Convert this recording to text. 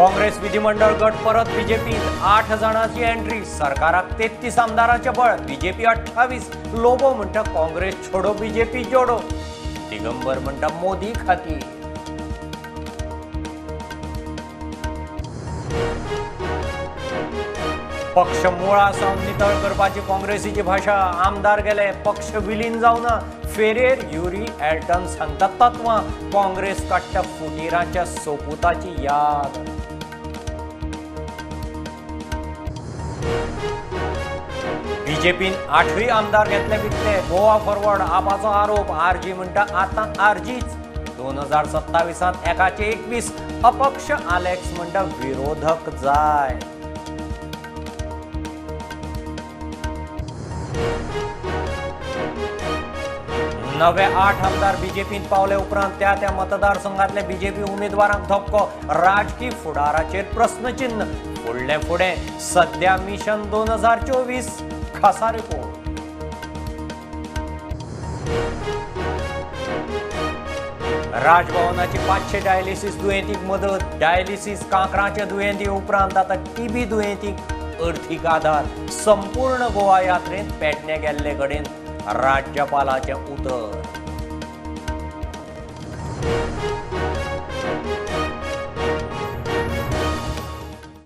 काँग्रेस विधिमंडळ गट परत बीजेपीत 8 जाणांची एंट्री. सरकाराक 33 आमदारांचें बळ, बीजेपी 28. लोबो म्हणटा काँग्रेस छोडो बीजेपी जोडो. दिगंबर म्हणटा मोदी खातीर. पक्ष मुळा सावन नितळ करपाची काँग्रेसीची भाशा. आमदार गेले, पक्ष विलीन जावना. फेरेर युरी एल्टन सांगता तत्वां. काँग्रेस काडटा फुटीरांच्या सोपुताची याद. बीजेपीन 8य आमदार घेतले विकले. गोवा फॉरवर्ड आपाचो आरोप. आरजी म्हणटा आतां आरजीच. 2027 एकाचे 21. अपक्ष आलेक्स म्हणटा विरोधक जाय. नवे 8 आमदार बीजेपीत पावले उपरांत त्या त्या मतदारसंघातले बीजेपी उमेदवारांक धपको. राजकी फुडाराचेर प्रस्नचिन्ह. फुडले फुडें सध्या मिशन 2024. खासा रिपोर्ट. राजभवनाची 500 डायलिसिस दुयेंतीक मदत. डायलिसिस कांक्राच्या दुयेंती उपरांत आतां टीबी दुयेंतीक अर्थीक आधार. संपूर्ण गोवा यात्रेंत पेडणे गेल्ले कडेन राज्यपालाचें उतर.